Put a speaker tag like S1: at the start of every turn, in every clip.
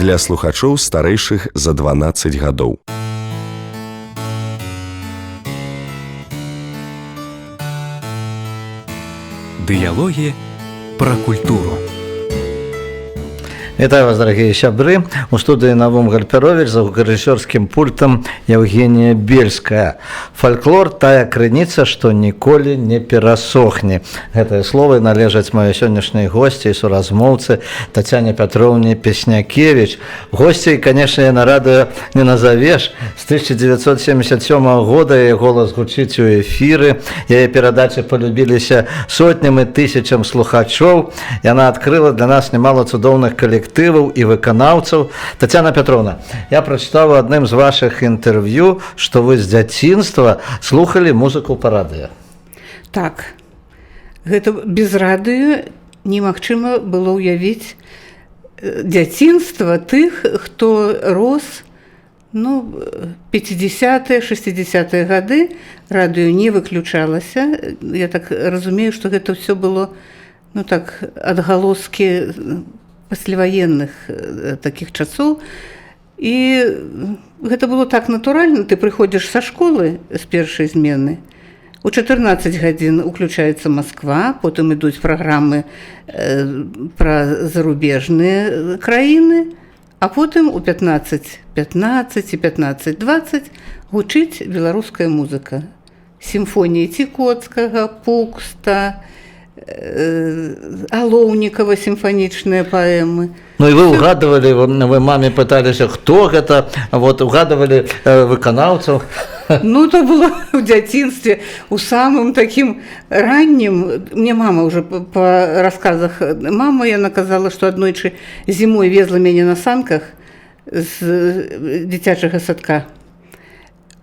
S1: Для слухачоў, старэйшых за 12 гадоў.
S2: Дыялогі пра культуру.
S3: Вітаю вас, дарагія сябры. У студыі Навум Гальпяровіч, за гукарэжысёрскім пультам Яўгенія Бельская. Фальклор — тая крыніца, што ніколі не перасохне. Гэтыя словы належаць маёй сённяшняй госці і суразмоўцы Тацяне Пятроўне Песнякевіч. Госцей, конечно, на радыё не назавеш. З 1977 года яе голас гучыць у эфіры. Яе перадачы палюбіліся сотням і тысячам слухачоў. Яна адкрыла для нас немало цудоўных калектываў і выканаўцаў. Тацяна Пятроўна, я прачытаў у адным з вашых інтэрв'ю, што вы з дзяцінства слухалі музыку па радыё.
S4: Так. Гэта без радыё немагчыма было ўявіць дзяцінства тых, хто рос, ну, 50-е, 60-е гады, радыё не выключалася. Я так разумею, што гэта ўсё было, ну, так, адгалоскі пасляваенных такіх часоў. І гэта было так натуральна: ты прыходзіш са школы з першай змены. У 14 гадзін уключаецца Масква, потым ідуць праграмы пра зарубежныя краіны, а потым у 15 15 і 15 20 гучыць беларуская музыка. Сімфоніі Ціхоцкага, Пукста, Алоўнікава, сімфанічныя паэмы.
S3: Ну і вы угадывалі, вы маме пыталіся, хто гэта, вот угадывалі выканаўцаў.
S4: Ну, то было ў дзяцінстве, у самым такім раннім. Мне мама уже па расказах мамы, яна казала, што аднойчы зімой везла мяне на санках з дзіцячага садка.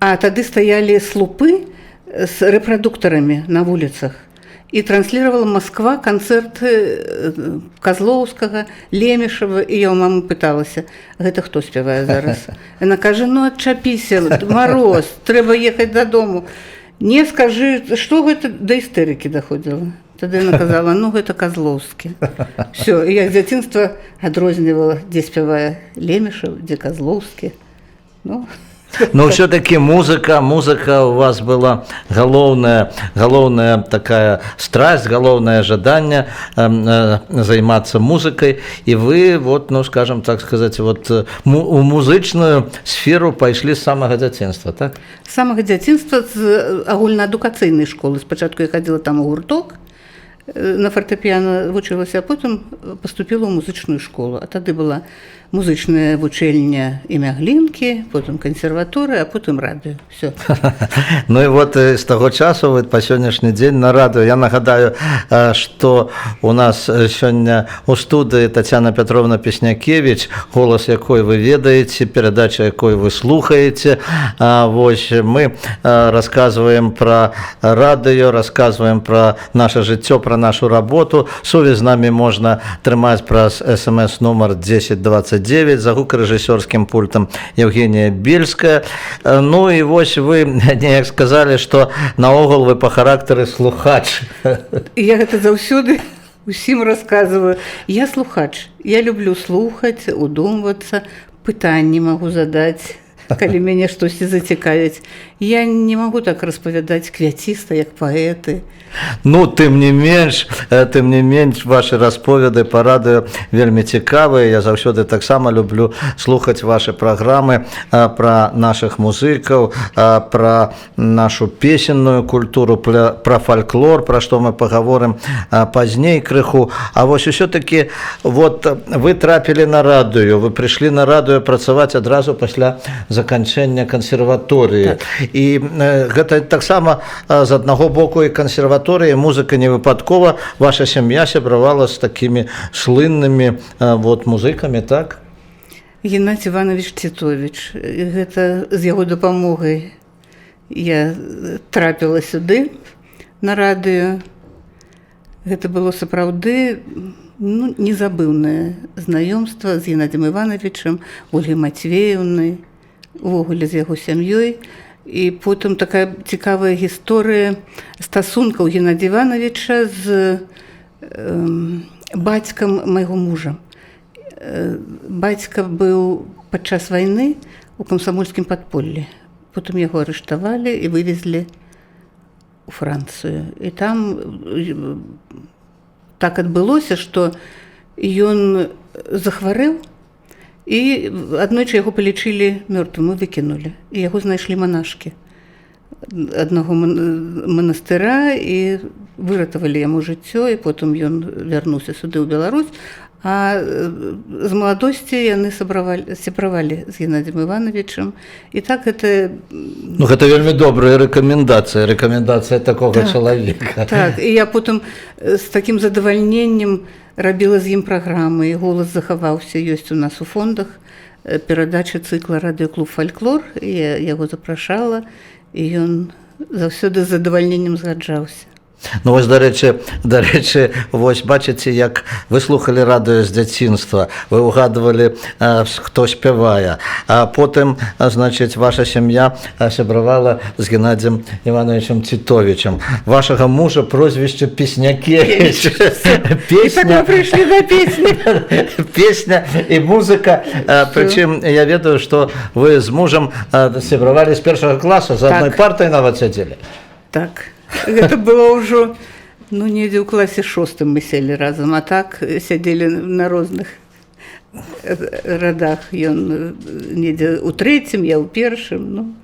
S4: А тады стаялі слупы з рэпрадуктарамі на вуліцах. І транслировала Москва канцэрты Казлоўскага, Лемешава, і я ў мамы пыталася: «Гэта хто спявае зараз?» Яна кажа: «Ну адчапіся, мароз, трэба ехаць дадому. Не скажы, што гэта», да істэрыкі даходзіла. Тады яна казала: «Ну, гэта Казлоўскі». Всё, і я з дзяцінства адрознівала, дзе спявае Лемешаў, дзе Казлоўскі. Ну,
S3: Но все-таки музыка у вас была галоўная такая страсть, галоўнае жаданне займацца музыкай. І вы, вот, ну, скажем так сказать, вот, у музычную сферу пайшлі з самага дзяцінства, так?
S4: З самага дзяцінства, з агульнаадукацыйнай школы. Спачатку я хадзіла там у гурток, на фартэпіяна вучылася, а потым паступіла ў музычную школу. А тады была музычная вучэльня імя Глінкі, потым кансерваторыя, а потым радыё. Всё.
S3: Ну і вот з таго часу вы па сённяшні дзень на радыё. Я нагадаю, што у нас сёння у студыі Тацяна Пятроўна Песнякевіч, голас якой вы ведаеце, перадача якой вы слухаеце. Вось мы расказваем пра радыё, расказваем пра наша жыццё, пра нашу работу. Сувязь з намі можна трымаць праз смс нумар 1029, за гукарэжысёрскім пультам Яўгенія Бельская. Ну і вось вы неяк сказалі, што наогул вы па характары слухач.
S4: Я гэта заўсёды усім расказваю. Я слухач. Я люблю слухаць, удумвацца, пытанні магу задаць, калі мяне штосьці зацікавіць. Я не магу так распавядаць квяціста, як паэты.
S3: Ну, тым не менш, вашы расповеды па радыё вельмі цікавыя. Я заўсёды таксама люблю слухаць вашы праграмы пра нашых музыкаў, пра нашу песенную культуру, пра фальклор, пра што мы пагаворым пазней крыху. А вось усё-таки вот вы трапілі на радыё, вы прыйшлі на радыё працаваць адразу пасля заканчэння кансерваторыі.
S4: Так.
S3: І гэта таксама з аднаго боку і кансерваторыі, музыка, не выпадкова ваша сям'я сябравала з такімі слыннымі вот музыкамі, так?
S4: Геннадзь Іванавіч Цітовіч. Гэта з яго дапамогай я трапіла сюды на радыё. Гэта было сапраўды, ну, незабыўнае знаёмства з Геннадзем Іванавічам, Ольгай Мацвееўнай, увогуле з яго сям'ёй. І потым такая цікавая гісторыя стасункаў Геннадзя Іванавіча з бацькам майго мужа. Бацька быў падчас вайны у камсамольскім падполлі. Потым яго арыштавалі і вывезлі у Францыю. І там так адбылося, што ён захварэў, і аднойчы яго палічылі мёртвым і выкінулі. І яго знайшлі манашкі аднаго манастыра і выратавалі яму жыццё, і потым ён вярнуўся сюды, ў Беларусь. А з маладосці яны сябравалі з Геннадзем Івановичам. І так гэта
S3: Ну, гэта вельмі добрая рэкамендацыя такога чалавека.
S4: Так, і я потым з такім задавальненнем рабіла з ім праграмы, і голас захаваўся, ёсць у нас у фондах перадача цыкла «Радыёклуб фальклор», і я яго запрашала, і ён заўсёды з задавальненнем згаджаўся.
S3: Ну вось, дарэчы, вось бачыце, як вы слухалі радыё з дзяцінства, вы ўгадвалі, хто спявае, а потым, значыць, ваша сям'я сябравала з Геннадзем Івановичем Цітовічем. Вашага мужа прозвішча Песнякевич.
S4: І так
S3: Песня,
S4: мы прыйшлі да песні.
S3: Песня і музыка. Прычым я ведаю, што вы з мужам сябравалі з першага класа, за адной партай нават сядзелі.
S4: Так. Гэта было ўжо, ну, недзе ў класе шостым мы селі разам, а так сядзелі на розных радах. Ён недзе ў трэцім, я ў першым.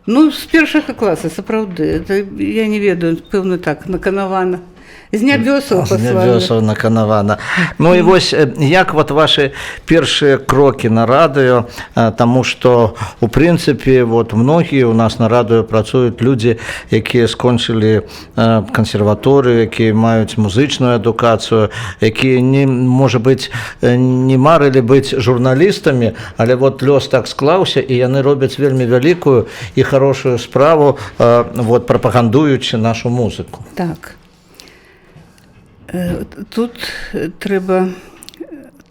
S4: Ну, з першага класа, сапраўды. Это, я не ведаю, пэўна, так, наканавана. З нябёсаў
S3: З
S4: паслана.
S3: нябёсаў наканавана. Ну і вось як вот вашы першыя крокі на радыё, таму што у прынцыпе вот многія у нас на радыё працуюць людзі, якія скончылі кансерваторыю, якія маюць музычную адукацыю, якія не, можа быць, не марылі быць журналістамі, але вот лёс так склаўся, і яны робяць вельмі вялікую і хорошую справу, вот прапагандуючы нашу музыку.
S4: Так. Тут трэба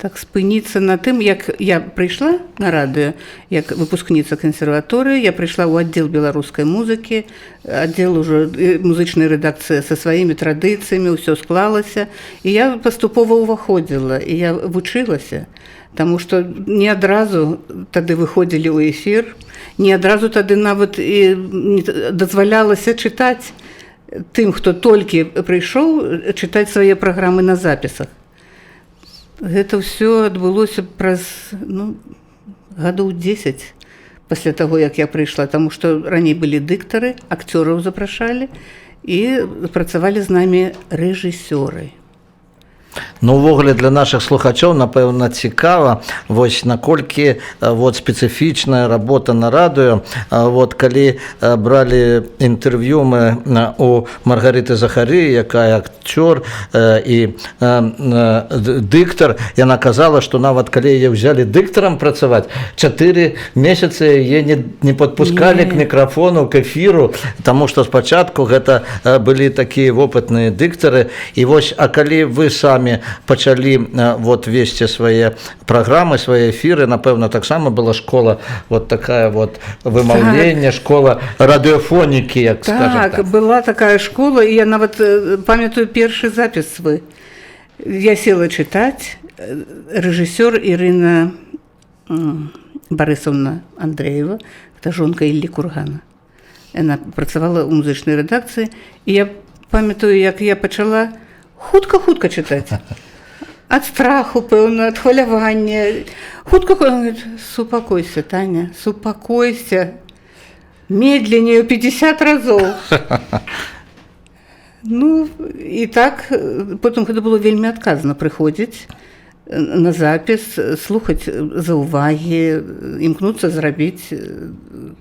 S4: так спыніцца на тым, як я прыйшла на радыё, як выпускніца кансерваторыі, я прыйшла ў аддзел беларускай музыкі, аддзел ужо музычнай рэдакцыі са сваімі традыцыямі, ўсё склалася, і я паступова ўваходзіла, і я вучылася, таму што не адразу тады выходзілі ў эфір, не адразу тады нават і не дазвалялася чытаць тым, хто толькі прыйшоў, чытаць свае праграмы на запісах. Гэта ўсё адбылося праз, ну, гадоў 10 пасля таго, як я прыйшла, таму што раней былі дыктары, акцёраў запрашалі, і працавалі з намі рэжысёры.
S3: Ну, увогуле для нашых слухачоў, напэўна, цікава, вось наколькі вот спецыфічная работа на радыё. Вот калі бралі інтэрв'ю мы у Маргарыты Захары, якая акцёр і дыктар, яна казала, што нават калі яе ўзялі дыктарам працаваць, 4 месяцы яе не падпускалі к
S4: Не.
S3: мікрафону, к эфіру, таму што спачатку гэта былі такія вопытныя дыктары. І вось, а калі вы самі пачалі вот весці свае праграмы, свае эфіры, напэўна, таксама была школа, вот такая вот вымаўлення, школа радыёфонікі, як скажем
S4: Так,
S3: так.
S4: была такая школа, і я нават памятаю першы запіс свой. Я села чытаць, рэжысёр Ірына Барысаўна Андрэева, это жонка Іллі Кургана. Яна працавала ў музычнай рэдакцыі, і я памятаю, як я пачала хутка-хутка чытаць. Ад страху, пэўна, ад хвалявання. Хутка, говорит: «Супакойся, Таня, супакойся. Медленнее 50 разоў». Ну, і так, потым гэта было вельмі адказна прыходзіць на запіс, слухаць заўвагі, імкнуцца зрабіць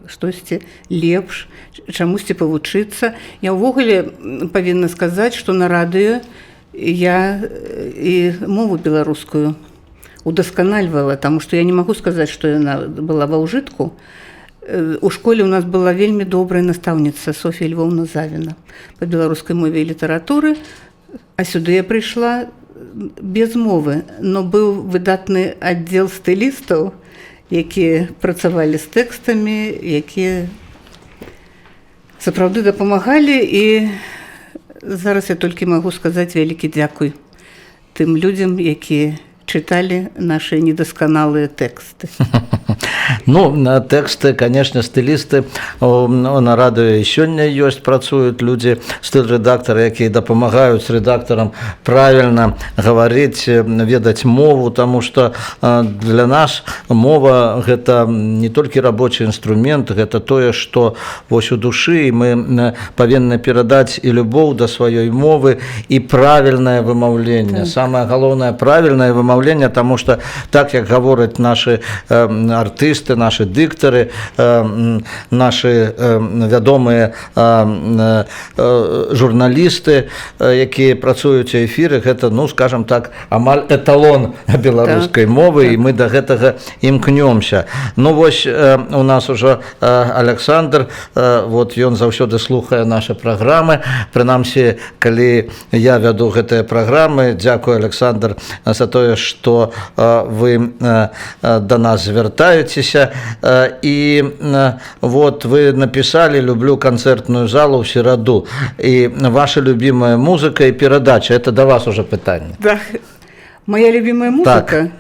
S4: штосьці лепш, чамусьці павучыцца. Я ўвогуле павінна сказаць, што на радыё я і мову беларускую удасканальвала, таму што я не магу сказаць, што яна была ва ўжытку. У школе у нас была вельмі добрая настаўніца Софія Львовна Завіна па беларускай мове і літаратуры, а сюды я прыйшла без мовы, но быў выдатны аддзел стылістаў, якія працавалі з тэкстамі, якія сапраўды дапамагалі, і зараз я толькі магу сказаць вялікі дзякуй тым людзям, якія чыталі нашы недасканалыя тэксты.
S3: Ну, на тэксты, конечно, стылісты на радыё і сёння ёсць, працуюць людзі, стыль-рэдактары, якія дапамагаюць рэдактарам правільна гаварыць, ведаць мову, таму што для нас мова — гэта не толькі рабочы інструмент, гэта тое, што вось у душы, і мы павінны перадаць і любоў да сваёй мовы, і правільнае вымаўленне. Самае галоўнае — правільнае вымаўленне, таму што так, як гавораць нашы артысты, нашы дыктары, нашы вядомыя журналісты, якія працуюць у эфіры, гэта, ну, скажем так, амаль эталон беларускай мовы, і мы да гэтага імкнёмся. Ну вось у нас ужо Александр, вот ён заўсёды слухае нашы праграмы, прынамсі, калі я вяду гэтыя праграмы. Дзякую, Александр, за тое, што вы да нас звяртаецеся. І вот вы написали: «Люблю канцэртную залу ў сераду». І ваша любимая музыка і перадача — это да вас уже пытанне.
S4: Да. Моя любимая музыка?
S3: Так.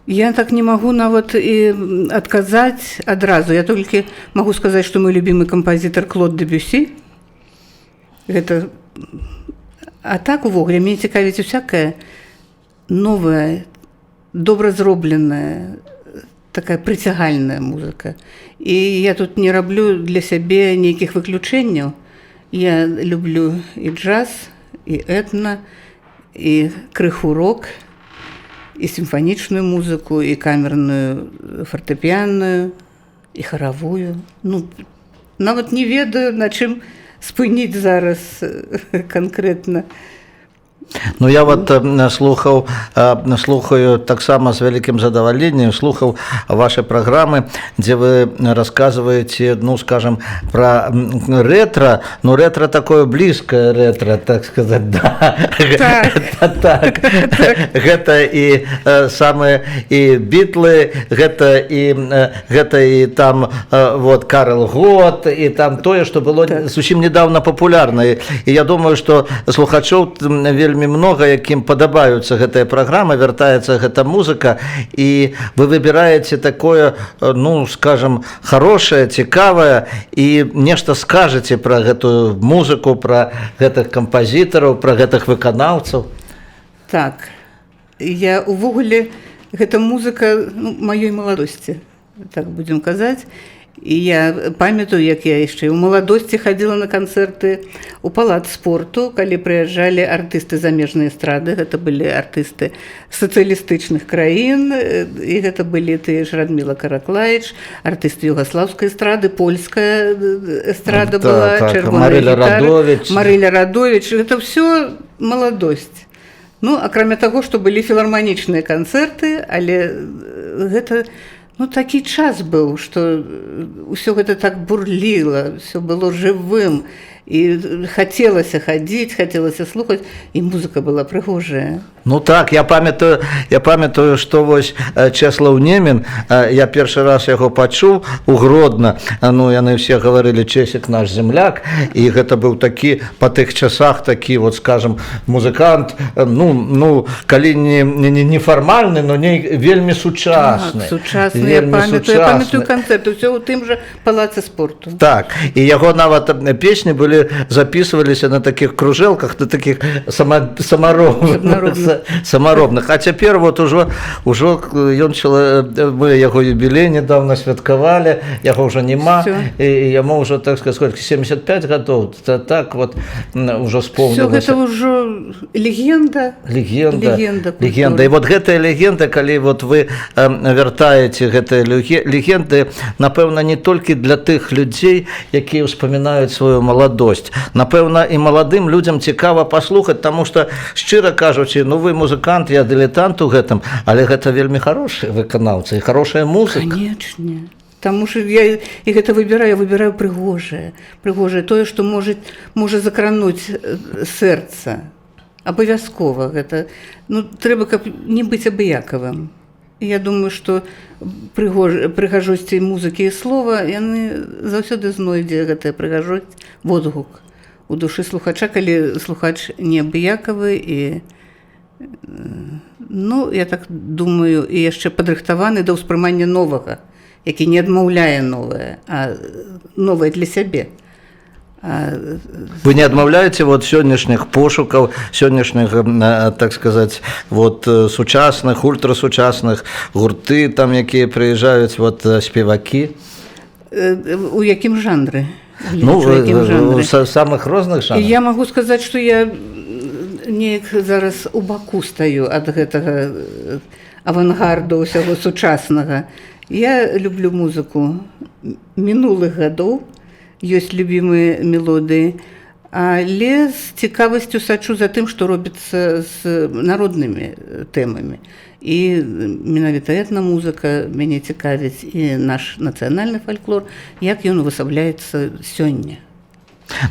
S4: Я так не магу нават і адказаць адразу. Я толькі магу сказаць, што мой любимы кампазітар — Клод Дэбюсі. Гэта... А так увогуле мяне цікавіць усякая новая, добра зробленая, такая прыцягальная музыка. І я тут не раблю для сябе нейкіх выключэнняў. Я люблю і джаз, і этна, і крыху рок, і сімфанічную музыку, і камерную фартэпіянную, і харавую. Ну, нават не ведаю, на чым спыніць зараз канкрэтна.
S3: Ну, я вот слухаў, слухаю таксама з вялікім задавальненнем, слухаў ваши праграмы, дзе вы рассказываете, ну, скажем, про рэтра, ну, рэтра такое блізкае рэтра, так сказать, да.
S4: Так.
S3: Так. Гэта і самыя і Бітлы, гэта і там вот Карл Гот, і там тое, што было зусім недавно папулярна. І я думаю, што слухачоў вельмі многа, якім падабаюцца гэтыя праграмы, вяртаецца гэта музыка, і вы выбіраеце такое, ну, скажем, хорошее, цікавае, і нешта скажаце пра гэтую музыку, пра гэтых кампазітараў, пра гэтых выканаўцаў.
S4: Так. Я увогуле, гэта музыка, ну, маёй маладосці, так будзем казаць. І я памятаю, як я яшчэ ў маладосці хадзіла на канцэрты у палац спорту, калі прыязджалі артысты замежнай эстрады, гэта былі артысты сацыялістычных краін, і гэта былі тыя ж Радміла Караклаіч, артысты югаслаўскай эстрады, польская эстрада была, «Чырвоная
S3: Марыля
S4: гітара»,
S3: Радовіч.
S4: Марыля Радовіч, гэта ўсё маладосць. Ну, акрамя таго, што былі філарманічныя канцэрты, але гэта, ну, такі час быў, што ўсё гэта так бурліла, ўсё было жывым, і хацелася хадзіць, хацелася слухаць, і музыка была прыгожая.
S3: Ну так, я памятаю, што вось Чэслаў Немін, я першы раз яго пачуў у Гродна. Ну, яны все гаварылі: «Чесік наш земляк», і гэта быў такі па тых часах такі вот, скажем, музыкант, ну, калі не фармальны, но не вельмі сучасны.
S4: Так, сучасны, я
S3: Вельмі
S4: памятаю, я памятаю
S3: сучасны.
S4: канцэрт, усё ў тым жа палацы спорту.
S3: Так, і яго нават песні былі записываліся на такіх кружэлках, на такіх самаробных,
S4: Самаробных.
S3: самаробных. А цяпер вот ужо ён мы яго юбілей недавно святкавалі, яго ўжо няма,
S4: Всё.
S3: і яму ўжо, так сказать, сколько, 75 гадоў, так вот ўжо
S4: Всё
S3: сполнилася.
S4: гэта ўжо легенда.
S3: Легенда,
S4: Легенда культуры.
S3: легенда. І вот гэтая легенда, калі вот вы вяртаеце гэтыя легенды, напэўна, не толькі для тых людзей, якія ўспамінаюць сваю маладосць. Напэўна, і маладым людзям цікава паслухаць, таму што, шчыра кажучы, ну, вы музыкант, я дылетант у гэтым, але гэта вельмі хорошыя выканаўцы і хорошая музыка.
S4: Канечне. Таму що я і гэта выбіраю, я выбіраю прыгожае, прыгожае, тое, што можа закрануць сэрца. Абавязкова гэта. Ну, трэба, каб не быць абыякавым. І я думаю, што прыгажосці музыкі і слова, яны заўсёды знойдзе гэтая прыгажосць водгук у душы слухача, калі слухач не абыякавы і Ну, я так думаю, і яшчэ падрыхтаваны да ўспрымання новага, які не адмаўляе новае, а новае для сябе.
S3: Вы не адмаўляеце вот сённяшніх пошукаў, сённяшніх, так сказать, вот сучасных, ультрасучасных гурты там, якія прыязджаюць, вот спевакі?
S4: У якім жанры?
S3: Ну,
S4: У якім жанры?
S3: Самых розных жанрах.
S4: Я магу сказаць, што я неяк зараз у баку стаю ад гэтага авангарду ўсяго сучаснага. Я люблю музыку мінулых гадоў, ёсць любімыя мелодыі, але з цікавасцю сачу за тым, што робіцца з народнымі тэмамі. І менавіта этнамузыка мяне цікавіць, і наш нацыянальны фальклор, як ён увасабляецца сёння.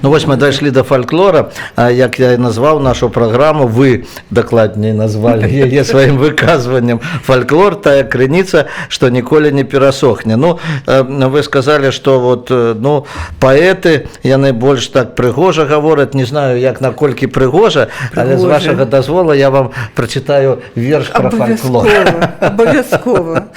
S3: Ну вось мы дайшлі до фальклора, а як я і назваў нашу праграму, вы дакладней назвалі яе сваім выказваннем: «Фальклор — тая крыніца, што ніколі не перасохне». Ну, вы сказалі, што вот ну, паэты, яны больш так прыгожа гавораць, не знаю, як, наколькі прыгожа, але з
S4: Прыгожа.
S3: вашага дазвола я вам прачытаю верш пра фальклор.
S4: Абавязкова, абавязкова.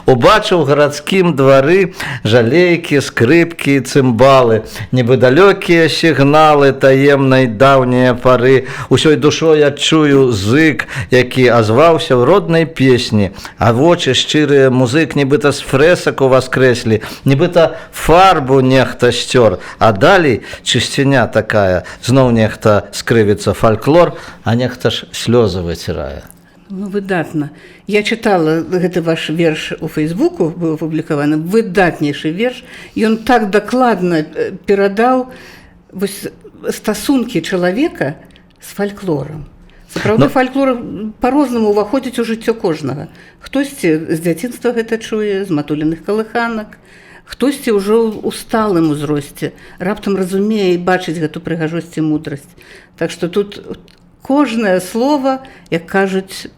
S3: Убачыў у гарадскім двары жалейкі, скрыпкі і цымбалы, нібы далёкія сігналы таемнай даўняй пары. Усёй душой адчую зык, які азваўся ў роднай песні, а вочы шчырыя музык нібыта з фрэсак уваскрэслі, нібыта фарбу нехта сцёр, а далей чысціня такая, зноў нехта скрывіцца, фальклор, а нехта ж слёзы выцірае.
S4: Ну, выдатна. Я чытала гэты ваш верш, у Фейсбуку быў апублікаваны, выдатнейшы верш. Ён так дакладна перадаў вось стасункі чалавека з фальклорам. Сапраўды,
S3: Но
S4: фальклор па-рознаму ўваходзіць у жыццё кожнага. Хтосьці з дзяцінства гэта чуе, з матуліных калыханак, хтосьці ўжо ў сталым узросце раптам разумее і бачыць гэту прыгажосць і мудрасць. Так што тут кожнае слово, як кажуць,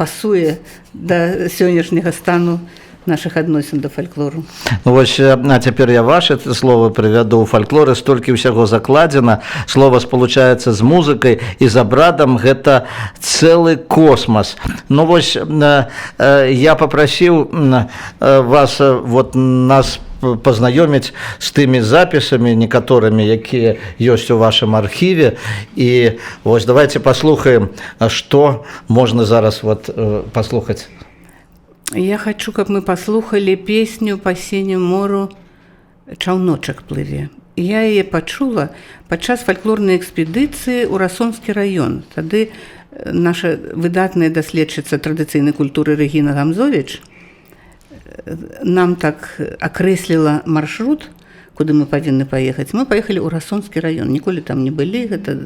S4: пасуе да сённяшняга стану нашых адносін да фальклору.
S3: Ну, вось, а цяпер я ваши словы прывяду: у фальклоры столькі ўсяго закладзена, слова спалучаецца з музыкай і з абрадам, гэта цэлы космас. Ну вось, я папрасіў вас вот нас пазнаёміць з тымі запісамі некаторымі, якія ёсць у вашым архіве, і вось давайте паслухаем, што можна зараз вот паслухаць.
S4: Я хочу, каб мы паслухалі песню «Па сінім мору чаўночак плыве». Я яе пачула падчас фальклорнай экспедыцыі ў Расонскі раён. Тады наша выдатная даследчыца традыцыйнай культуры Рэгіна Гамзовіч нам так акрэсліла маршрут, куды мы павінны паехаць. Мы паехалі ў Расонскі раён, ніколі там не былі, гэта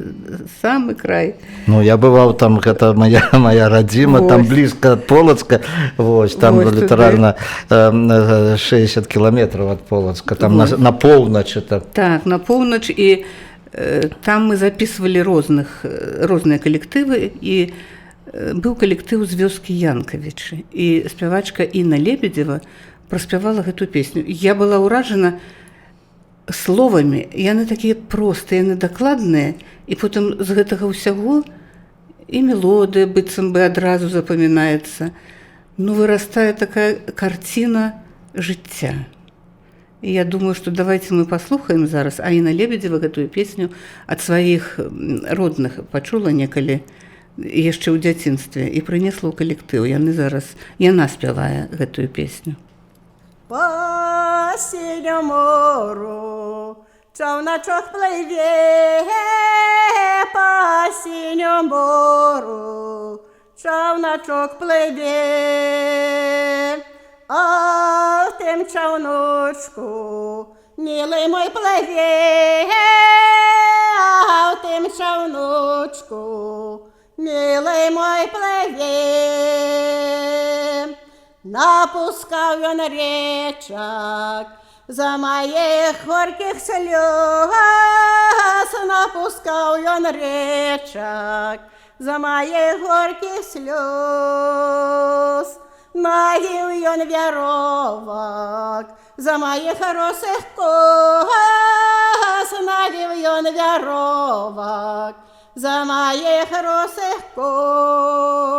S4: самы край.
S3: Ну, я бываў там, гэта моя радзіма, там блізка ад Полацка, вось там.
S4: Вось туды.
S3: Літаральна 60 кіламетраў ад Полацка, там на поўнач это.
S4: Так, на поўнач, і там мы записывалі розныя калектывы, і быў калектыў з вёскі Янкавічы, і спявачка Інна Лебедева праспявала гэту песню. Я была ўражана словамі, яны такія простыя, яны дакладныя, і потым з гэтага ўсяго і мелодыя быццам бы адразу запамінаецца. Ну, вырастае такая карціна жыцця. І я думаю, што давайте мы паслухаем зараз. А Інна Лебедева гэтую песню ад сваіх родных пачула некалі яшчэ ў дзяцінстве і прынесла ў калектыў. Яны зараз, яна спявае гэтую песню.
S5: По синему мору човночок пливе, по синему мору човночок пливе, а в тим човночку милий мой пливе, а в тим човночку милий мой пливе. Напускав він речок за моїх горьких сльоз, напускав він речок за моїх горьких сльоз. Навів він вяровок за моїх русих кос, навів він вяровок за маіх русых кос.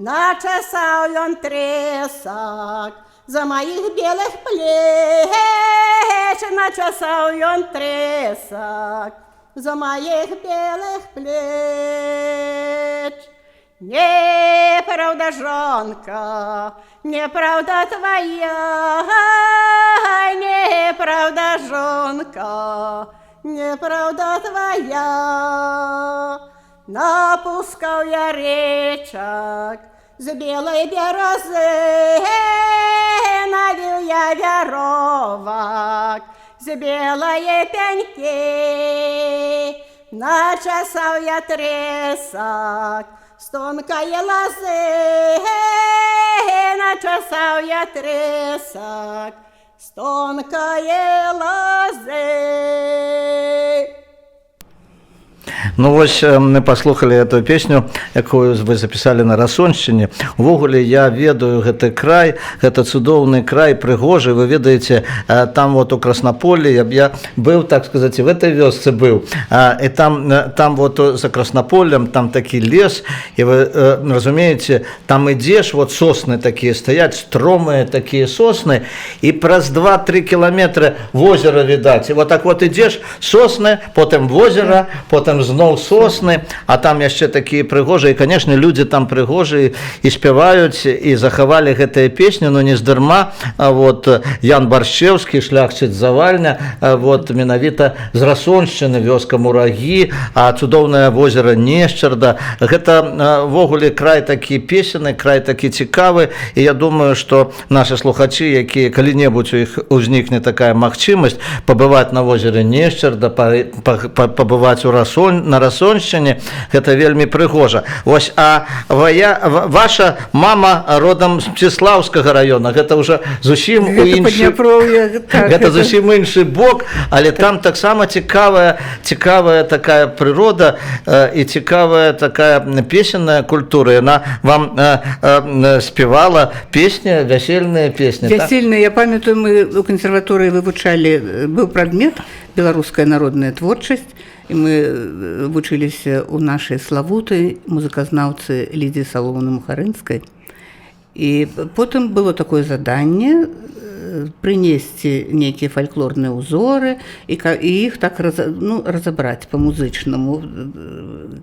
S5: Начасаў ён трэсак за маіх белых плеч, начасаў ён трэсак за маіх белых плеч. Неправда, жонка, неправда твоя, неправда, жонка, неправда твоя. Напускаў я рэчак з белай бярозы, навіў я вяровак з белае пянькі, начасаў я трэсак з тонкае лазы, начасаў я трэсак з тонкае лазы.
S3: Ну вось мы паслухалі эту песню, якую вы запісалі на Расоншчыне. Увогуле я ведаю гэты край, гэта цудоўны край, прыгожы. Вы ведаеце, там вот у Краснаполі я быў, так сказать, і в этой вёсцы быў. І там вот за Краснаполем там такі лес, і вы разумееце, там ідзеш, вот сосны такія стаяць, стромыя такія сосны, і праз 2-3 кіламетры возера відаць. І вот так вот ідзеш, сосны, потым возера, потым зноў сосны, а там яшчэ такія прыгожыя, і, конечно, людзі там прыгожыя і спяваюць, і захавалі гэтыя песні, но не здарма, а вот Ян Баршчэўскі, шляхціц Завальня, вот менавіта з Расоншчыны, вёска Мурагі, а цудоўнае возера Нешчарда. Гэта увогуле край такі песенны, край такі цікавы, і я думаю, што нашы слухачы, якія калі-небудзь у іх узнікне такая магчымасць пабываць на возеры Нешчарда, пабываць на Расоншчыне, гэта вельмі прыгожа. Вось, а ваша мама родам з Мсціслаўскага раёна, гэта ўжо зусім у
S4: Гэта
S3: іншы
S4: Падняпроўе, так,
S3: гэта зусім іншы бок, але там таксама цікавая такая прырода і цікавая такая песенная культура. Яна вам спявала песні, вясельныя песні. Так?
S4: Вясельныя, я памятаю, мы у кансерваторыі вывучалі, быў прадмет «Беларуская народная творчасць», і мы вучыліся ў нашай славутай музыказнаўцы Лідіі Саломоны Мухарынскай. І потым было такое заданне прынесці нейкія фальклорныя ўзоры і іх так ну, разабраць па-музычнаму,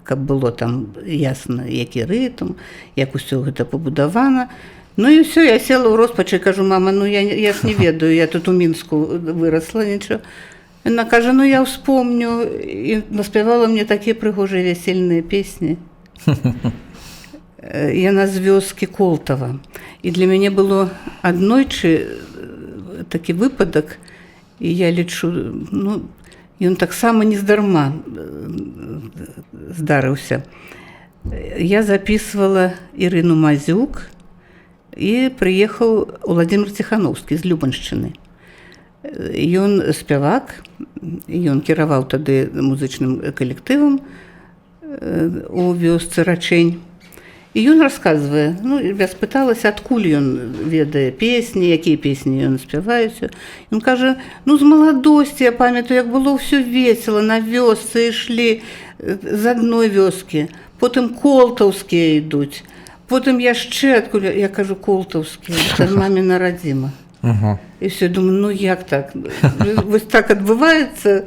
S4: каб было там ясна, які рытм, як усё гэта пабудавана. Ну і ўсё, я села ў роспачы, кажу: «Мама, ну я ж не ведаю, я тут у Мінску вырасла, нічого». Яна кажа: «Ну я ўспомню», і наспявала мне такія прыгожыя вясельныя песні. Яна з вёскі Колтава. І для мяне было аднойчы такі выпадак, і я лічу, ну, ён таксама нездарма здарыўся. Я записывала Ірыну Мазюк, і прыехаў Владимир Ціхановскі з Любаншчыны. Ён спявак, ён кіраваў тады музычным калектывам у вёсцы Рачэнь. І ён расказвае, ну, я спыталася, адкуль ён ведае песні, якія песні ён спявае. Ён кажа: «Ну, з маладосці я памятаю, як было ўсё весела, на вёсцы ішлі з адной вёскі, потым колтаўскія ідуць, потым яшчэ адкуль». Я кажу: «Колтаўскія, це маміна радзіма». І все, думаю, ну як так? Вось так адбываецца,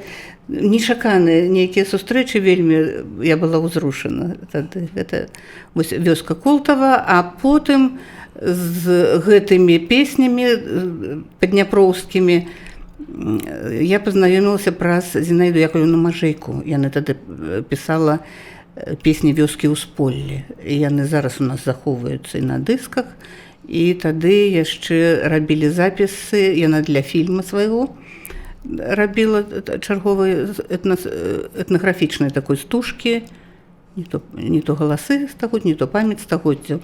S4: нечаканыя нейкія сустрэчы, вельмі я была ўзрушана тады. Гэта вось вёска Колтава, а потым з гэтымі песнямі падняпроўскімі я пазнаёмілася праз Зінаіду Яковлевну Мажэйку. Яна тады пісала песні вёскі Ўсполлі. І яны зараз у нас захоўваюцца і на дысках. І тады яшчэ рабілі запісы, яна для фільма свайго рабіла чарговай этнаграфічнай такой стужкі, не то «Галасы стагоддзя», не то «Памяць стагоддзяў».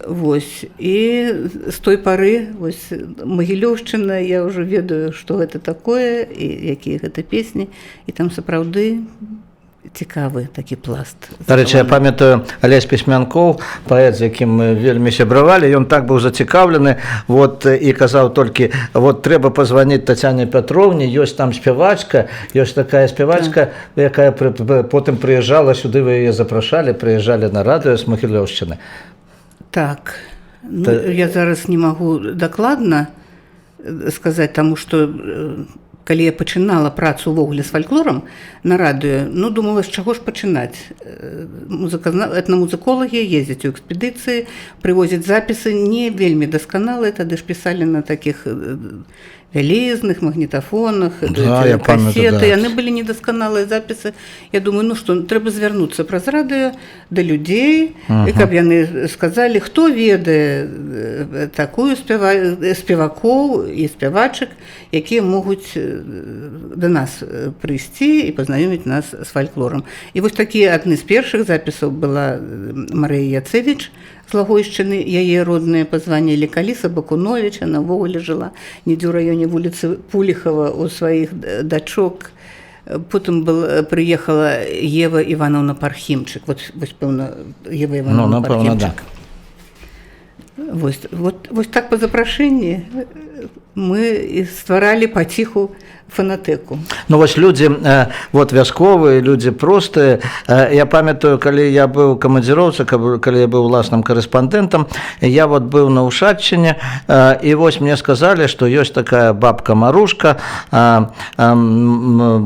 S4: Вось. І з той пары вось, Магілёўшчына, я ўжо ведаю, што гэта такое і якія гэта песні, і там сапраўды Цікавы такі пласт.
S3: Дарэчы, я памятаю, Алесь Пісьмянкоў, паэт, з якім мы вельмі сябравалі, ён так быў зацікаўлены, вот, і казаў толькі: «Вот трэба пазваніць Тацяне Пятроўне, ёсць там спявачка, ёсць такая спявачка, якая потым прыязджала сюды, вы яе запрашалі, прыязджалі на радыё з Магілёўшчыны».
S4: Так. Ну, я зараз не магу дакладна сказаць, таму што калі я пачынала працу ўвогуле з фальклорам на радыё, ну, думала, з чаго ж пачынаць. Этнамузыколагі ездзяць у экспедыцыі, прывозяць запісы не вельмі дасканалыя, тады ж пісалі на такіх вялізных магнітафонах,
S3: Да, я памятаю,
S4: касеты,
S3: да.
S4: яны былі недасканалыя запісы. Я думаю, ну што, трэба звярнуцца праз радыё да людзей, і каб яны сказалі, хто ведае такую спевакоў і спявачак, якія могуць да нас прыйсці і пазнаёміць нас з фальклорам. І вось такі адны з першых запісаў была Марыя Яцевіч з Лагойшчыны, яе родныя пазванілі, Каліса Бакунович, она ўвогуле жыла недзе ў раёне вуліцы Пуліхава у сваіх дачок. Потым прыехала Ева Івановна Пархімчык. Вот, вось, пэўна, Ева Івановна
S3: Ну, напэўна, да.
S4: Пархімчык. Вось, вот, вось так па запрашэнні мы і стваралі паціху фанатэку.
S3: Ну вось людзі, вот вясковыя людзі, простыя. Я памятаю, калі я быў у камандзіроўцы, калі я быў уласным карэспандэнтам, я вот быў на Ушаччыне, і вось мне сказалі, што ёсць такая бабка Марушка,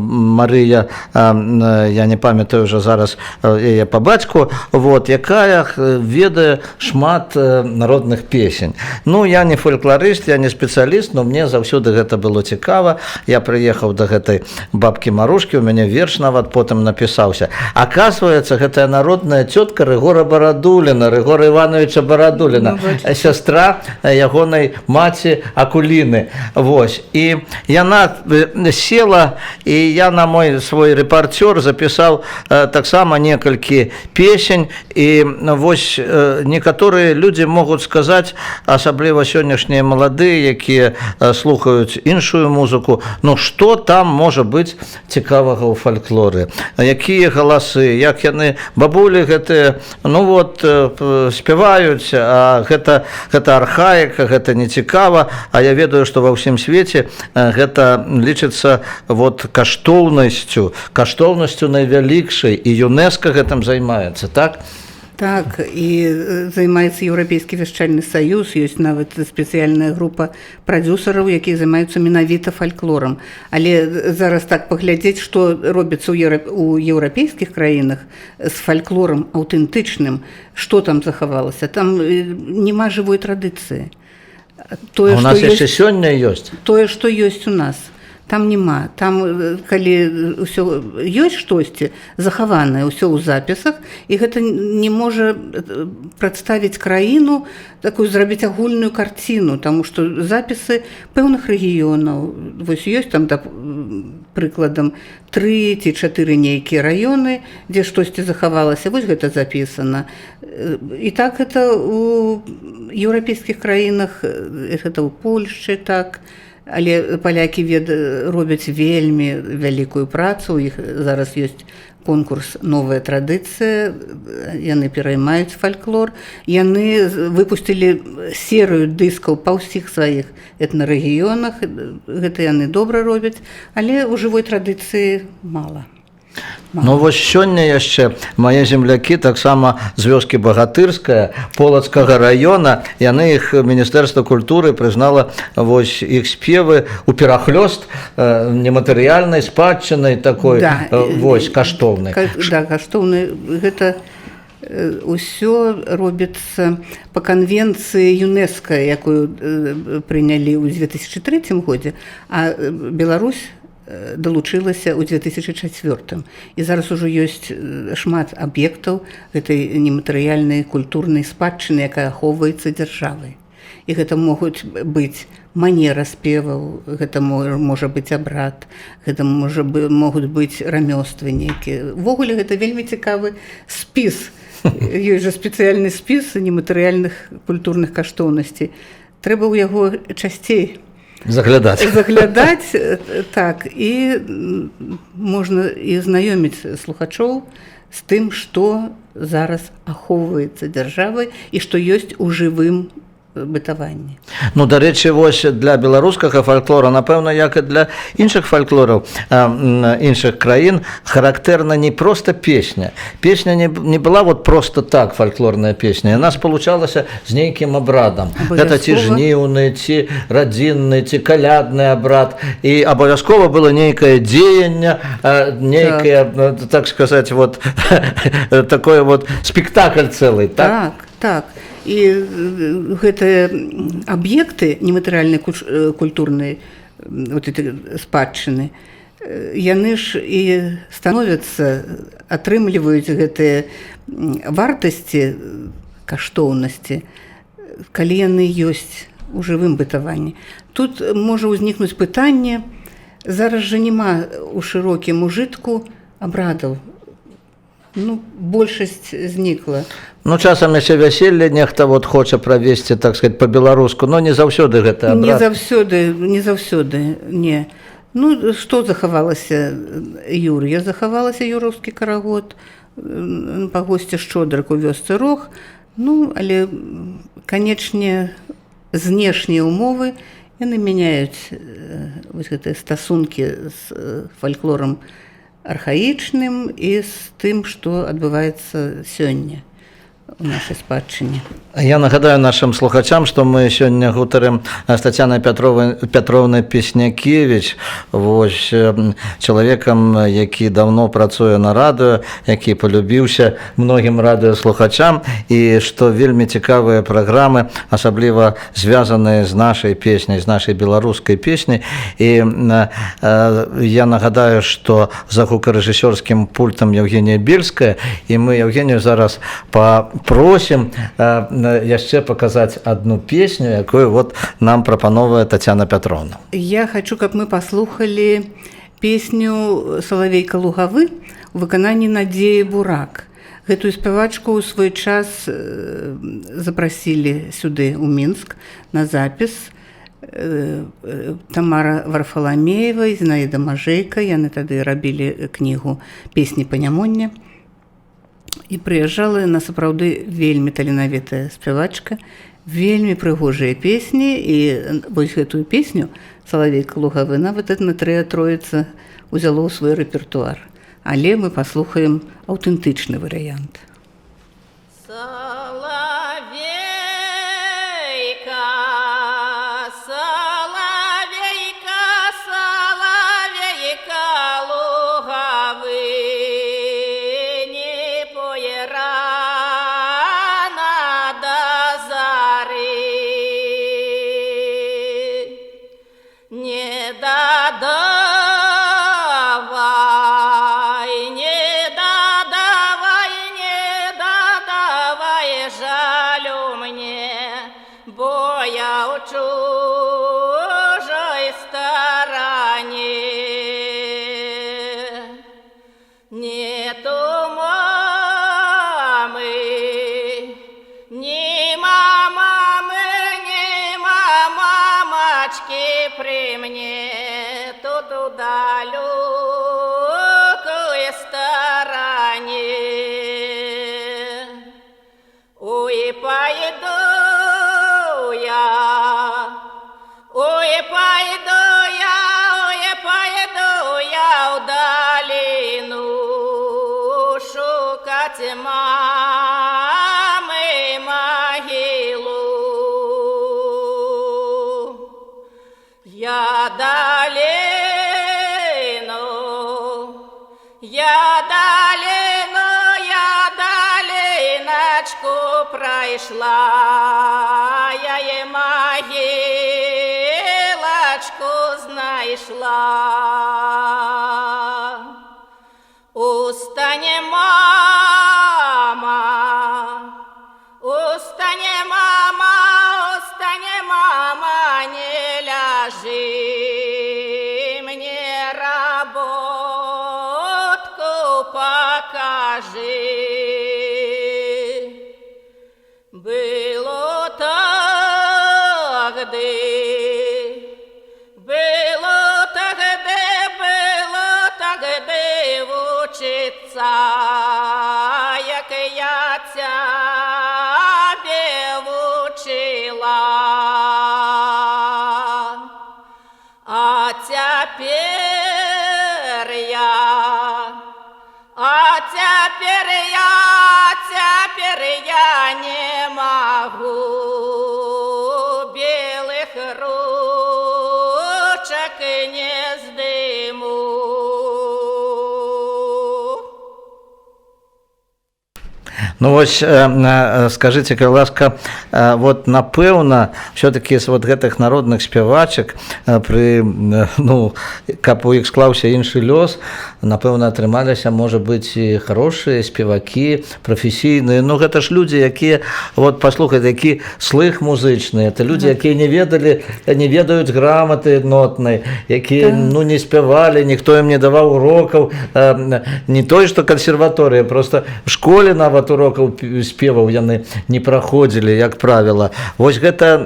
S3: Марыя, я не памятаю уже зараз яе па бацьку, вот, якая ведае шмат народных песень. Ну, я не фалькларыст, я не спецыяліст, но мне заўсёды гэта было цікава. Я прыехаў до гэтай бабкі Марушкі, у мяне верш нават потым напісаўся. Оказывается, гэтая народная цётка Рыгора Барадуліна, Рыгора Івановича Барадуліна,
S4: Ну, бачыце.
S3: сястра ягонай маці Акуліны. Вось. І яна села, і я на мой свой рэпарцёр запісаў таксама некалькі песень, і вось некаторыя людзі могуць сказаць, асабліва сённяшнія маладыя, якія слухаюць іншую музыку: «Ну што там можа быць цікавага ў фальклоры, якія галасы, як яны, бабулі гэтыя, ну вот спяваюць, а гэта архаіка, гэта не цікава». А я ведаю, што ва ўсім свеце гэта лічыцца вот каштоўнасцю, каштоўнасцю найвялікшай, і ЮНЕСКА гэтым займаецца, так?
S4: Так, і займаецца Еўрапейскі вяшчальны саюз, ёсць нават спецыяльная група прадзюсараў, якія займаюцца менавіта фальклорам. Але зараз так паглядзець, што робіцца ў еўрапейскіх краінах з фальклорам аўтэнтычным, што там захавалася, там няма жывой традыцыі. Тое,
S3: А у нас
S4: што
S3: яшчэ
S4: ёсць,
S3: сёння ёсць.
S4: Тое, што ёсць у нас, там няма. Там калі ўсё ёсць, штосьці захаванае, ўсё ў запісах, і гэта не можа прадставіць краіну, такую зрабіць агульную карціну, таму што запісы пэўных рэгіёнаў, вось ёсць там, да, прыкладам, тры ці чатыры нейкія раёны, дзе штосьці захавалася, вось гэта запісана. І так гэта у еўрапейскіх краінах, гэта ў Польшчы так, але палякі робяць вельмі вялікую працу, у іх зараз ёсць конкурс «Новая традыцыя», яны пераймаюць фальклор, яны выпусцілі серыю дыскаў па ўсіх сваіх этнарэгіёнах, гэта яны добра робяць, але ў жывой традыцыі мала.
S3: Ну вось сёння яшчэ мае землякі таксама з вёскі Багатырская Полацкага раёна, яны, іх міністэрства культуры прызнала, вось, іх спевы у перахлёст нематэрыяльнай спадчынай такой,
S4: Да,
S3: вось, каштоўнай.
S4: Да, каштоўны. Гэта ўсё робіцца па канвенцыі ЮНЕСКА, якую прынялі ў 2003 годзе, а Беларусь далучылася ў 2004. І зараз ужо ёсць шмат аб'ектаў гэтай нематэрыяльнай культурнай спадчыны, якая ахоўваецца дзяржавай. І гэта могуць быць манера спеваў, гэта можа быць абрад, гэта могуць быць рамёствы нейкія. Увогуле гэта вельмі цікавы спіс. Ёсць жа спецыяльны спіс нематэрыяльных культурных каштоўнасцей. Трэба ў яго часцей
S3: Заглядаць.
S4: Заглядаць, так, і можна і знаёміць слухачоў з тым, што зараз ахоўваецца дзяржавай і што ёсць у жывым бытаванні.
S3: Ну, дарэчы, вось для беларускага фальклора, напэўна, як і для іншых фальклораў іншых краін, характэрна не проста песня. Песня не была вот просто так фальклорная песня. Яна спалучалася з нейкім абрадам. Гэта ці жніўны, ці радзінны, ці калядны абрад. І абавязкова было нейкае дзеянне, нейкае, так сказать, вот такое вот спектакль цэлы. Так,
S4: так. І гэтыя аб'екты нематэрыяльнай культурнай вот эти спадчыны, яны ж і становяцца, атрымліваюць гэтыя вартасці, каштоўнасці, калі яны ёсць у жывым бытаванні. Тут можа ўзнікнуць пытанне: зараз жа няма у шырокім ужытку абрадаў. Ну, большасць знікла.
S3: Ну, часам яшчэ вяселле нехта вот хоча правесці, так сказать, по-беларуску, но не заўсёды гэта
S4: Не
S3: абрад.
S4: заўсёды, не заўсёды, не. Ну, што захавалася? Юр'я захавалася, юраўскі карагод, па госці Шчодрык у вёсцы Рог. Ну, але, канечне, знешнія ўмовы, яны мяняюць вось гэтыя стасункі з фальклорам архаічным і з тым, што адбываецца сёння у нашай спадчыне.
S3: Я нагадаю нашым слухачам, што мы сёння гутарым з Тацянай Пятроўнай Песнякевіч, вось, чалавекам, які даўно працуе на радыё, які полюбіўся многім радыёслухачам і што вельмі цікавыя праграмы, асабліва звязаныя з нашай песняй, з нашай беларускай песняй. І я нагадаю, што за гукарэжысёрскім пультам Яўгенія Бельская, і мы Яўгенію зараз папросім яшчэ паказаць одну песню, якую вот нам прапановвае Тацяна Пятроўна.
S4: Я хочу, каб мы паслухалі песню «Салавейка лугавы» у выкананні Надзеі Бурак. Гэтую спявачку ў свой час запрасілі сюды, у Мінск, на запіс. Тамара Варфаламеева і Зінаіда Мажэйка, яны тады рабілі кнігу «Песні Панямоння». І прыязджала на сапраўды вельмі таленавітая спявачка, вельмі прыгожыя песні, і вось гэтую песню «Салавейка лугавы» нават на трыа «Троіца» узяло ў свой рэпертуар. Але мы паслухаем аўтэнтычны варыянт.
S5: Салавейка, салавейка, салавейка лугавы, не пое рана до зары. Не дадавай, не дадавай, не дадавай жалю мне, бо я ў чужой стороне. Нету мамы, нема мамы, нема мамочки при мне, тут у далекой стороне. Ой, пойду я, ой, пойду я, ой, пойду я в долину шукать мамы могилу. Я долину, я долину, я долиночку пройшла, я ей могилочку знайшла. Устане мама, устане мама, устане мама, не ляжи, мне работку покажи. Было тогды, вучыцца, як я цябе вучыла. А цяпер я, а цяпер я, цяпер я не магу белых ручак не здыму.
S3: Ну вось скажыце, калі ласка, вот напэўна, все-таки з вот гэтых народных спявачак пры ну, каб у іх склаўся іншы лёс, напэўна, атрымаліся, можа быць, і хорошыя спевакі, прафесійныя. Ну гэта ж людзі, якія, вот паслухаць, які слых музычны, это людзі, якія не ведалі, не ведаюць граматы нотнай, якія ну не спявалі, ніхто ім не даваў урокаў, не той што кансерваторыя, просто в школе нават урокаў спеваў яны не праходзілі, як правіла. Вось гэта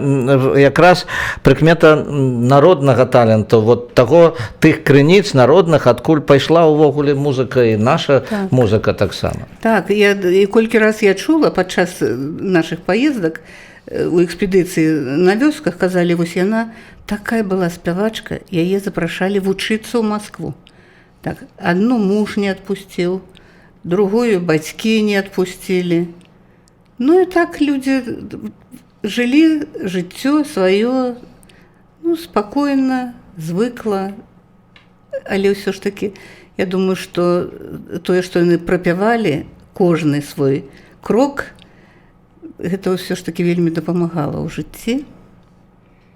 S3: якраз прыкмета народнага таленту, вот таго, тых крыніц народных, адкуль пайшла ўвогуле музыка і наша музыка таксама.
S4: Так, я, і колькі раз я чула падчас нашых паездак у экспедыцыі на вёсках казалі, вось яна такая была спявачка, яе запрашалі вучыцца ў Маскву. Так, одну муж не адпусціў, другую бацькі не адпусцілі. Ну і так людзі жылі жыццё сваё, ну, спакойна, звыкла, але ўсё ж такі я думаю, што тое, што яны прапявалі кожны свой крок, гэта ўсё ж такі вельмі дапамагала ў жыцці.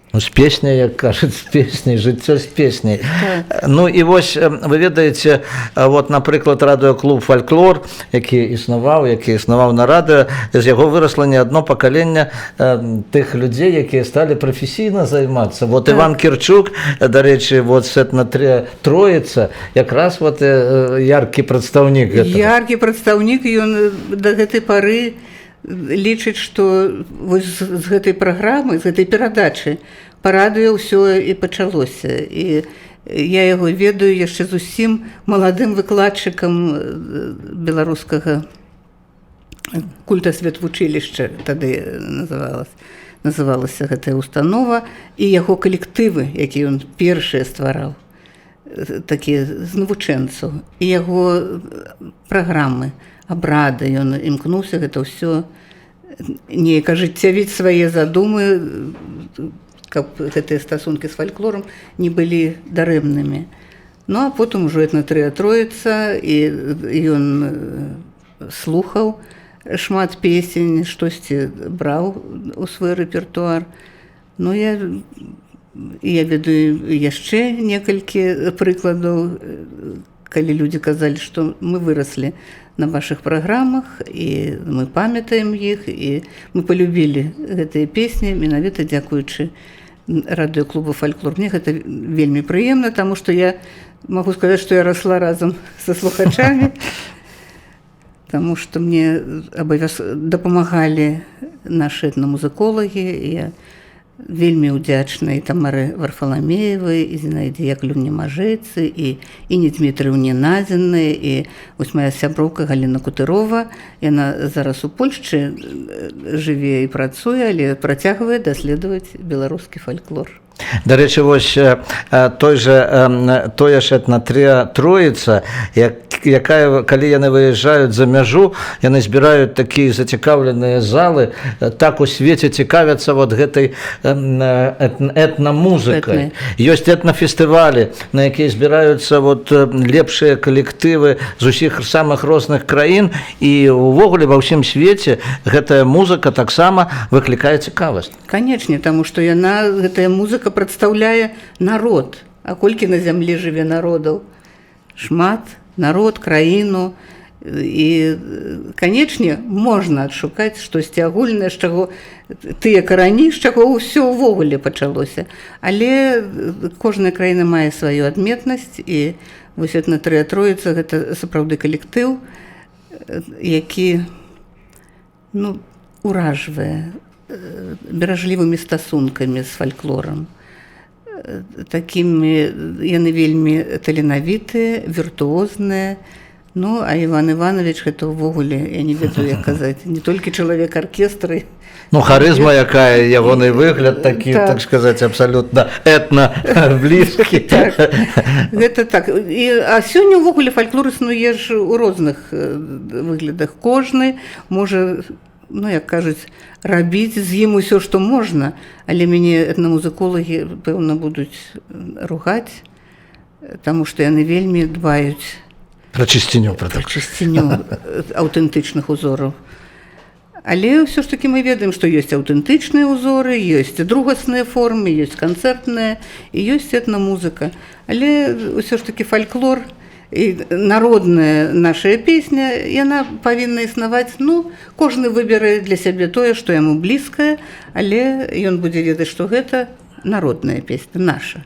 S3: Ну, з песняй, як кажуць, з песняй, жыццё з песняй.
S4: Так.
S3: Ну і вось вы ведаеце, вот, напрыклад, радыёклуб «Фальклор», які існаваў на радыё, з яго вырасла не адно пакаленне тых людзей, якія сталі прафесійна займацца. Вот Іван Кірчук, дарэчы, вот з этна Троіца, якраз вот яркі прадстаўнік гэтага.
S4: Яркі прадстаўнік, ён да гэтай пары лічыць, што вось з гэтай праграмы, з гэтай перадачы па радыё ўсё і пачалося. І я яго ведаю яшчэ зусім маладым выкладчыкам беларускага культасветвучылішча, тады называлася гэтая установа, і яго калектывы, які ён першыя ствараў, такія з навучэнцаў, і яго праграмы, абрады, ён імкнуўся гэта ўсё неяк ажыццявіць свае задумы, каб гэтыя стасункі з фальклорам не былі дарэмнымі. Ну а потым ужо этнатрыа Троіца, і ён слухаў шмат песень, штосьці браў у свой рэпертуар. Ну я ведаю яшчэ некалькі прыкладаў, калі людзі казалі, што мы выраслі на вашых праграмах, і мы памятаем іх, і мы полюбілі гэтыя песні менавіта дзякуючы радыёклубу «Фальклор». Мне гэта вельмі прыемна, таму што я магу сказаць, што я расла разам са слухачамі, таму што мне дапамагалі нашы этнамузыколагі. Я вельмі ўдзячна і Тамары Варфаламеевай, і Зінаідзе Яклюне Мажэйцы, і Іне Дмітрыўне Назінай, і вось моя сяброўка Галіна Кутырова, яна зараз у Польшчы жыве і працуе, але працягвае даследаваць беларускі фальклор.
S3: Дарэчы, вось той же тое ж этнатрыа Троіца, якая, калі яны выязджаюць за мяжу, яны збіраюць такія зацікаўленыя залы, так у свеце цікавяцца вот гэтай этнамузыкай.
S4: Этнай.
S3: Ёсць этнафестывалі, на якія збіраюцца вот лепшыя калектывы з усіх самых розных краін, і увогуле ва ўсім свеце гэтая музыка таксама выклікае цікавасць.
S4: Канечне, таму што яна, гэтая музыка, прадстаўляе народ. А колькі на зямлі жыве народаў? Шмат, народ, краіну. І, канечне, можна адшукаць штосьці агульнае, з чаго тыя карані, з чаго ўсё ўвогуле пачалося. Але кожная краіна мае сваю адметнасць, і вось этнатрыа Троіца гэта сапраўды калектыў, які, ну, уражвае беражлівымі стасункамі з фальклорам. Такімі яны вельмі таленавітыя, віртуозныя, Ну, а Іван Іванович гэта ўвогуле, я не ведаю, як казаць, не толькі чалавек аркестры.
S3: Ну, харызма якая, ягоны выгляд такі, так, так сказаць, абсалютна этна блізкі.
S4: Так. Гэта так. А сёння ўвогуле фальклор існуе ж у розных выглядах. Кожны можа, ну, як кажуць, рабіць з ім усё, што можна, але мяне этнамузыколагі, пэўна, будуць ругаць, таму што яны вельмі дбаюць
S3: пра чысціню, пра
S4: так. Чысціню аўтэнтычных узораў. Але ўсё ж таки мы ведаем, што ёсць аўтэнтычныя ўзоры, ёсць другасныя формы, ёсць канцэртныя і ёсць этнамузыка. Але ўсё ж таки фальклор і народная наша песня, яна павінна існаваць. Ну, кожны выберэ для сябе тое, што яму блізкае, але ён будзе ведаць, што гэта народная песня наша,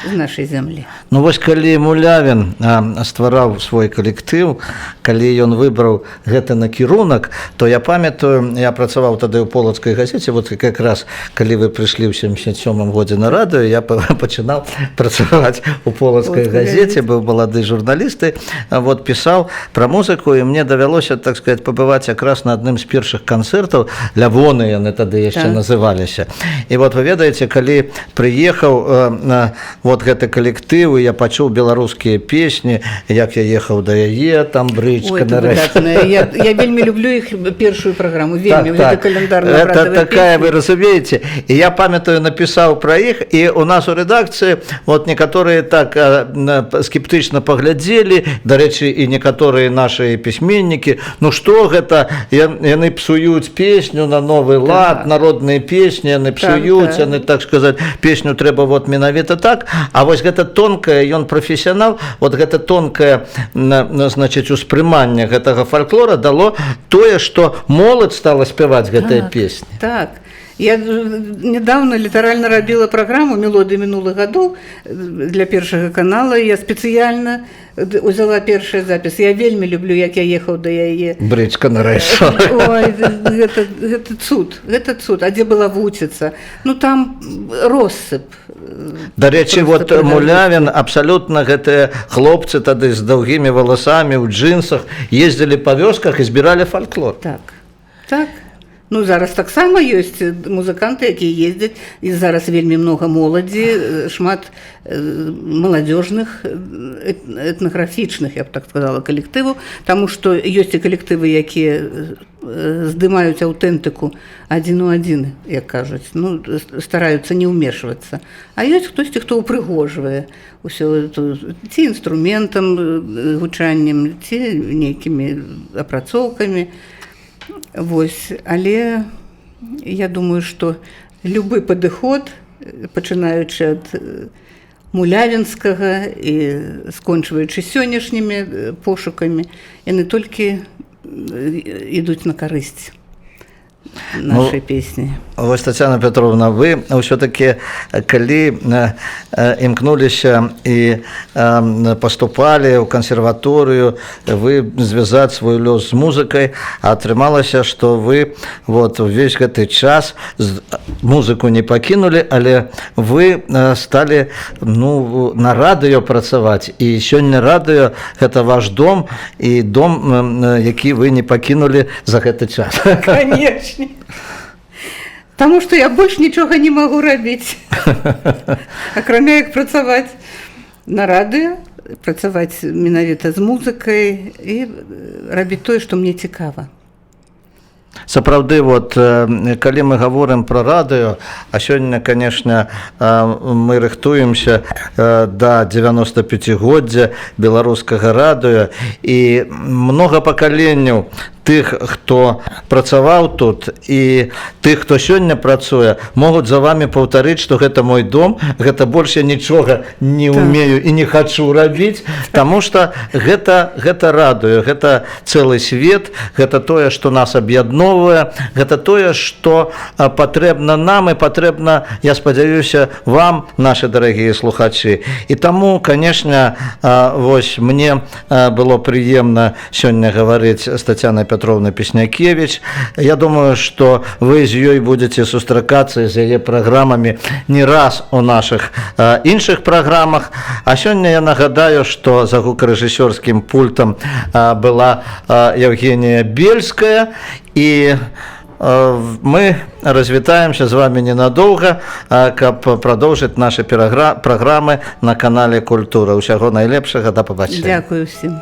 S4: з нашай зямлі.
S3: Ну вось калі Мулявін ствараў свой калектыў, калі ён выбраў гэты накірунак, то я памятаю, я працаваў тады ў полацкай газеце, вот как раз калі вы прыйшлі ў 77 годзе на радыё, я пачынаў працаваць у полацкай газеце, быў малады журналісты, вот пісаў пра музыку, і мне давялося, так сказать, пабываць якраз на адным з першых канцэртаў, Лявоны яны тады яшчэ называліся. І вот вы ведаеце, калі прыехаў вот гэты калектыў, і я пачуў беларускія песні, «Як я ехаў да яе», там «Брычка».
S4: Я вельмі люблю іх першую праграму, вельмі.
S3: Так, так. Это такая, вы разумееце, і я памятаю, напісаў пра іх, і у нас у рэдакцыі вот некаторыя так скептычна паглядзелі, дарэчы, і некаторыя наши пісьменнікі: «Ну что гэта, яны псуюць песню на новы лад, народныя песні яны псуюць, яны, так сказать, песню трэба вот менавіта так». А вось гэта тонкая, ён прафесіянал, вот гэта тонкае, значыць, успрыманне гэтага фальклора дало тое, что моладзь стала спяваць гэтыя песні.
S4: Так. Я недавно літаральна рабіла праграму «Мелодыі мінулых гадоў» для Першага канала. Я спецыяльна узяла першы запіс. Я вельмі люблю «Як я ехаў да яе».
S3: «Брычка на рэйсу».
S4: Ой, гэта цуд, гэта цуд. А «Дзе была вуціца»? Ну, там россып.
S3: Дарэчы, вот Мулявін абсалютна, гэтыя хлопцы тады з даўгімі валасамі, ў джинсах ездзілі па вёсках і збіралі фальклор.
S4: Так. Ну, зараз таксама ёсць музыканты, якія ездзяць, і зараз вельмі многа моладзі, шмат маладзёжных этнаграфічных, я б так сказала, калектываў, таму што ёсць і калектывы, якія здымаюць аўтэнтыку адзін у адзін, як кажуць, ну, стараюцца не ўмешвацца. А ёсць хтосьці, хто ўпрыгожвае ўсё ці інструментам, гучаннем, ці нейкімі апрацоўкамі. Вось, але я думаю, што любы падыход, пачынаючы ад мулявінскага і скончваючы сённяшнімі пошукамі, яны толькі ідуць на карысць нашай песні.
S3: Вось, Таццяна Пятроўна, вы ўсё-таки, калі імкнуліся і паступалі ў кансерваторыю, вы звязаць свой лёс з музыкай, а атрымалася, што вы вот увесь гэты час музыку не пакінулі, але вы сталі, ну, на радыё працаваць, і сёння радыё — гэта ваш дом і дом, які вы не пакінулі за гэты час.
S4: Конечно. Таму што я больш нічога не магу рабіць, акрамя як працаваць на радыё, працаваць менавіта з музыкай і рабіць тое, што мне цікава.
S3: Сапраўды, вот калі мы гаворым пра радыё, а сёння, конечно, мы рыхтуемся да 95годдзя беларускага радыё, і многа пакаленняў тых, хто працаваў тут, і тых, хто сёння працуе, могуць за вами паўтарыць, што гэта мой дом, гэта больш я нічога не умею і не хачу рабіць, таму что гэта радыё, гэта цэлы свет, гэта тое, што нас аб'ядноўвае, гэта тое, што патрэбна нам і патрэбна, я спадзяюся, вам, наши дарагія слухачы. І таму, конечно, вось мне было прыемна сёння гаварыць з Таццянай. Пятроўны Песнякевіч. Я думаю, што вы з ёй будзеце сустракацца, з яе праграмамі, не раз у нашых іншых праграмах. А сёння я нагадаю, што за гукарэжысёрскім пультам была Яўгенія Бельская, і мы развітаемся з вами ненадоўга, каб прадоўжыць нашы праграмы на канале «Культура». Усяго найлепшага, да пабачэння.
S4: Дзякую всем.